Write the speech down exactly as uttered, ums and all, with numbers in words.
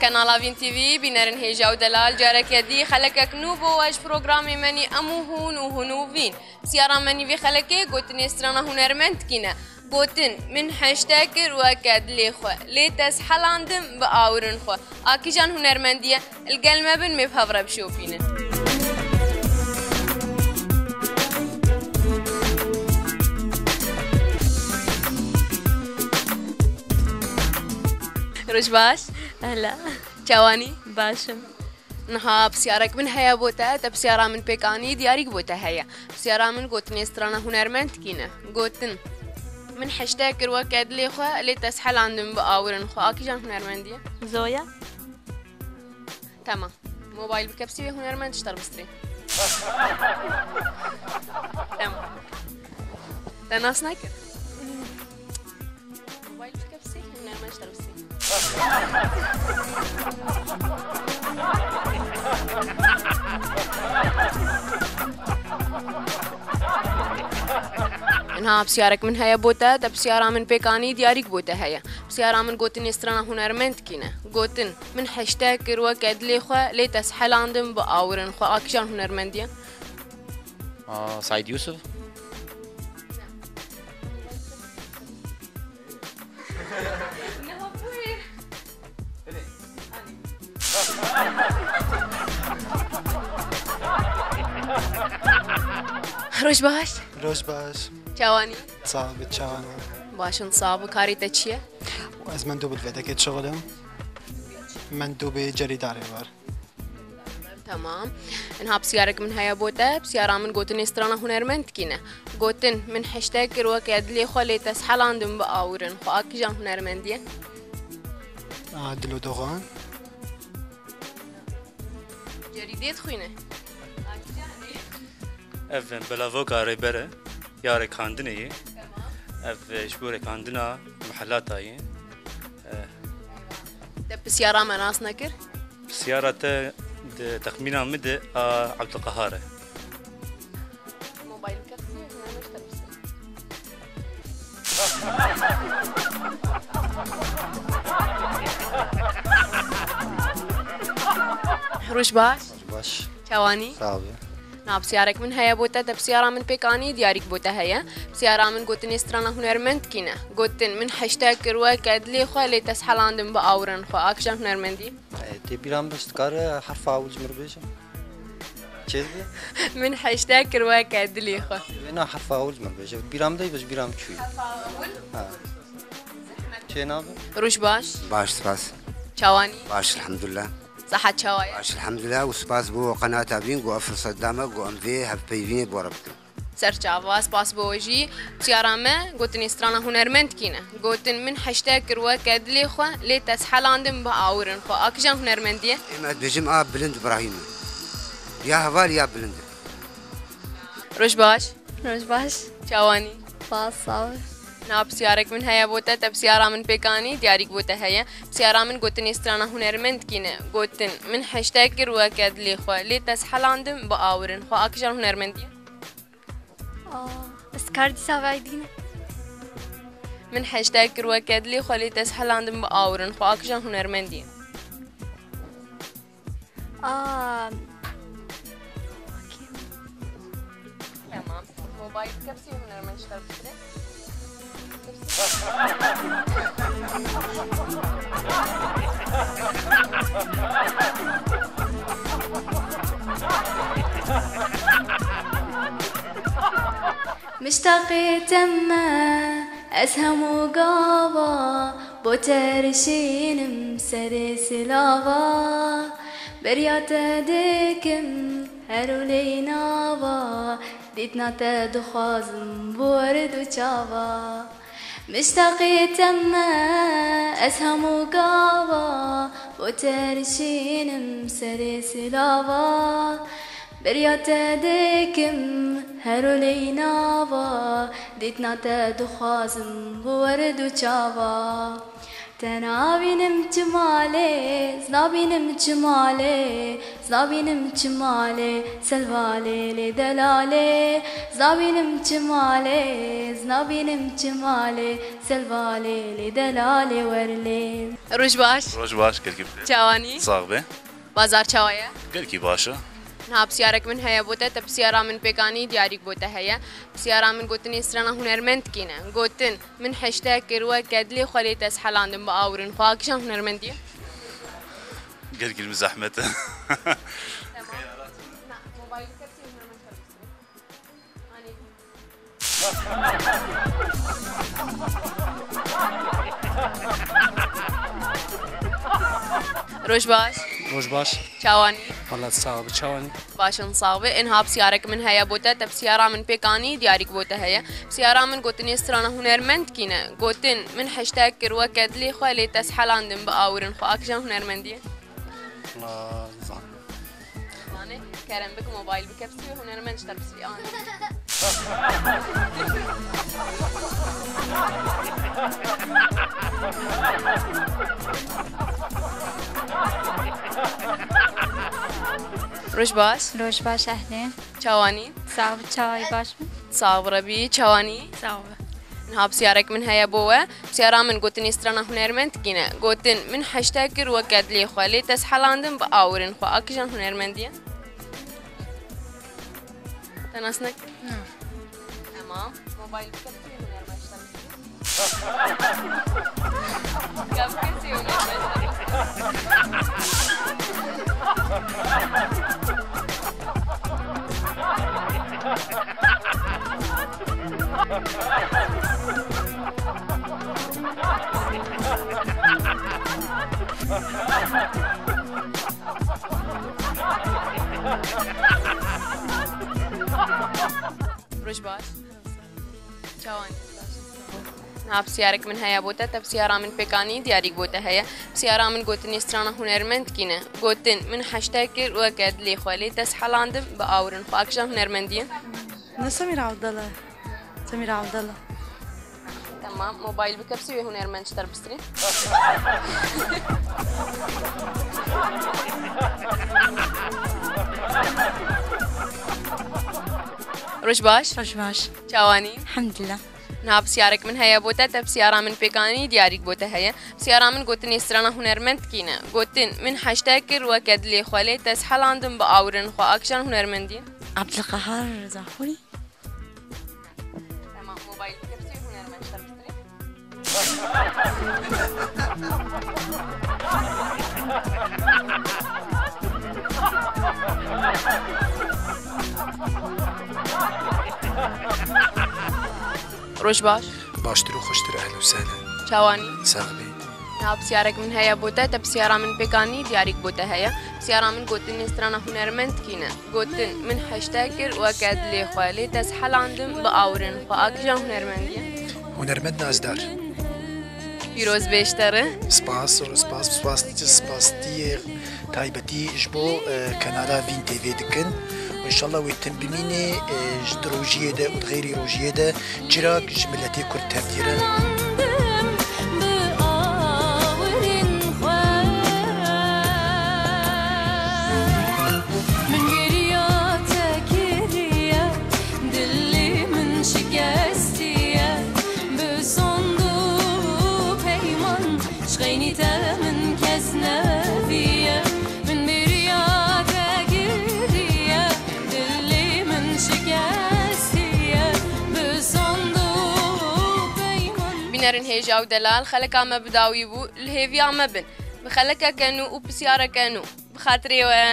Kanala Vîn T V, bînerên hêja û delal, careke dî xelekek nû bo we ji programê me nî Em û Hûn û Hûn û Vîn. Pisyara me nî vê xelekê gotinê strana hunermend kîne. Gotin, min heşte kir weke dilê xwe, lê te ez helandim bi awirin xwe. A kîjan hunermendî ye? Li gel me bin, em ê bi hev re bişopînin. Roj baş. Ehla. Çawanî? Baş im. Niha pisyarek min heye bo te, te pisyara min pêk anî, diyarîk bo te heye. Pisyara min gotinê strana hunermend kî ne? Gotin, min heşte kir weke dilê xwe, lê te ez helandim bi awirin xwe. A kîjan hunermendî ye? Zoya. Tamam. Mobayl bike pisî wê hunermend ji te re bistirê. Tamam. Te nas nekir? Mobayl bike pisî, hunermend ji te re bisî. Niha pisyarek min heye bo te, te pisyara min pêk anî, diyarîk bo te heye. Pisyara min gotinê strana hunermend kî ne? Gotin, min heşte kir weke dilê xwe, lê te ez helandim bi awirin xwe. A kîjan hunermendî ye? Aa, Saîd Yusuf. Roj baş. Roj baş. Çawanî? Sax be, çawan. Başin sax be, karê te çi ye? Ez mendûbê vedekê dişixulim. Mendûbê cerîdarê var. Tamam. Niha pisyarek min heye bo te. Pisyara min gotinê strana hunermend kî ne? Gotin, min heşte kir weke dilê xwe, lê te ez helandim bi awirin xwe. A kîjan hunermendî ye? A, Dilo Dogan. Cerîdê dixwîne. Ev belavoka Rêber e, ya rêkandinê ye. Ev ji bo rêkandina mihelata ye. Eh. Te pisyara me nas nekir? Pisyara te di texmîna min de a Ebdulqehar e. Mobayl bike qisî, hunermend ji te re bisin. Roj baş. Roj baş. Çawanî? Sax be. Na pisyarek min heye bo te, te pisyara min pêk anî, diyarîk bo te heye. Pisyara min gotinê strana hunermend kî ne? Gotin, min heşte kir weke dilê xwe, lê te ez helandim bi awirin xwe. A kîjan hunermendî? E, tê bîra min be, dikare herfa ewil ji min re bêje? Çêdibe? Min heşte kir weke dilê xwe. Wê na herfa ewil ji min re bêje. Bîra min de, ji bîra min çûye. Herfa ewil? Ha. Çê nabe? Roj baş. Baş, spas. Çawanî? Baş, elhamdulillah. Sehet çawa ye? Baş, elhamdulillah, û spas bo qenata Vîn ku ev firseta me ku em vê hevpeyvînê bi we re bikin. Serçava, spas bo we jî. Pisyara me gotinê strana hunermend kî ne? Gotin, min heşte kir weke dilê xwe, lê te ez helandim bi awirin xwe. A kîjan hunermendî ye? Ê, me dibêjim a Bilind Îbrahîm e. Ya heval ya Bilind e. Roj baş. Roj baş. Çawanî? Spas, sax ol. Na pisyarek min heye bo te, te pisyara min pêk anî, diyarîk bo te heye. Pisyara min gotinê strana hunermend kî ne? Gotin, min heşte kir weke dilê xwe, lê te ez helandim bi awirin xwe. A kîjan hunermendî ye? Aa, ez kar dîsa ve dîne. Min heşte kir weke dilê xwe, lê te ez helandim bi awirin xwe. A kîjan hunermendî ye? Aa, tamam. Mobayl bike pisî, hunermend ji te re bitirê. Miştaqê te me, ez hemû gava, bo te rişînim serê silava. Beriya te dikim her û lê nava, dîtina te dixwazim bi werd û çava. Miştaqê te me, ez hemû gava, bo te rişînim serê silava. Beriya te dikim her û lê nava, dîtina te dixwazim bi werd û çava. Te nabînim çi malê, ez nabînim çi malê, ez nabînim çi malê, selvalê lê delalê, ez nabînim çi malê, ez nabînim çi malê, selvalê lê delalê werlê. Roj baş. Roj baş, gelkî bi xêr. Çawanî? Sax be. Bazar çawa ye? Gelkî baş e. Niha pisyarek min heye bo te, te pisyara min pêk anî, diyarîk bo te heye. Pisyara min gotinê strana hunermend kî ne? Gotin, min heşte kir weke dilê xwe lê te ez helandim bi awirên xwe. A kîjan hunermendî ye? Gelkî min zehmet e. Tamam. Na, mobaylî te pisyê hunermend xwe. Roj baş. Roj baş. Çawanî? Wela sax bi, çawanî? Başin sax bi. Inha pisyarek min heye bo te, te pisyara min pêk anî, diyarîk bo te heye. Pisyara min gotinê strana hunermend kî ne? Gotin, min heşte kir weke dilê xwe lê te ez helandim bi awirên xwe. A kîjan hunermendî ye? Wela zan. Anê, kerem bik, mobayl bike, pisyê hunermend ji te pisyê anê. Roj baş. Roj baş, ehlê. Çawanî? Sax bi, çawayî baş bi. Sax bi Rebî, çawanî? Sax bi. Niha pisyarek min heye bo we. Pisyara min gotinê strana hunermend kî ne? Gotin, min heşte kir weke dilê xwe, lê te ez helandim bi awirên xwe. A kîjan hunermendî ye? Te nas nekir? Na. Tamam. Mobayl bike, pisyê hunermend ji te pisyê. Roj baş. Çawanî? Niha pisyarek min heye bo te, te pisyara min pêk anî, diyarîk bo te heye. Pisyara min gotinê strana hunermend kî ne? Gotin, min heşte kir weke dilê xwe, lê te ez helandim bi awirên xwe. A kîjan hunermendî ye? Ne Semîr Abdala. Semîr Abdala. Tamam, mobayl bike, pisyê wê hunermend ji te re pirsî. Roj baş. Roj baş. Çawanî? Elhamdulillah. Niha pisyarek min heye bo te, te pisyara min pêk anî, diyarîk bo te heye. Pisyara min gotinê strana hunermend kî ne? Gotin, min heşte kir weke dilê xwe, lê te ez helandim bi awirên xwe. A kîjan hunermendî ye? Abdulqehar Zahurî. Tamam, mobayl bike, pisyê hunermend ji te re pirsî. Roj baş. Baştir û xweştir, ehlen û sehlen. Çawanî? Sax bî. Niha pisyarek min heye bo te, te pisyara min pêk anî, diyarîk bo te heye. Pisyara min gotinê strana hunermend kî ne? Gotin, min heşte kir weke dilê xwe, lê te ez helandim bi awirên xwe. A kîjan hunermendî ye? Hunermend Nazdar. Pîroz bê ji te re. Spas, spas, spas, spasiyê taybetî ji bo, e, kanala Vîn T V dikin. Û înşallah wê tim bimînê, e, ji di rojiyê de û di xêrî rojiyê de çirak ji miletê Kurd tevdîre. Bi awirên xwe. Min geriya te kiriye, dilê min şikestiye. Bi sond û peyman, ji xeynî te min kes neviye. Min bêriya te kiriye, dilê min şikestiye. Bi sond û peyman. Bînerên hêja û delal, xeleka me bi dawî bû, li hêviya me bin. Bi xelekeke nû û pisyareke nû. Bi xatirê we.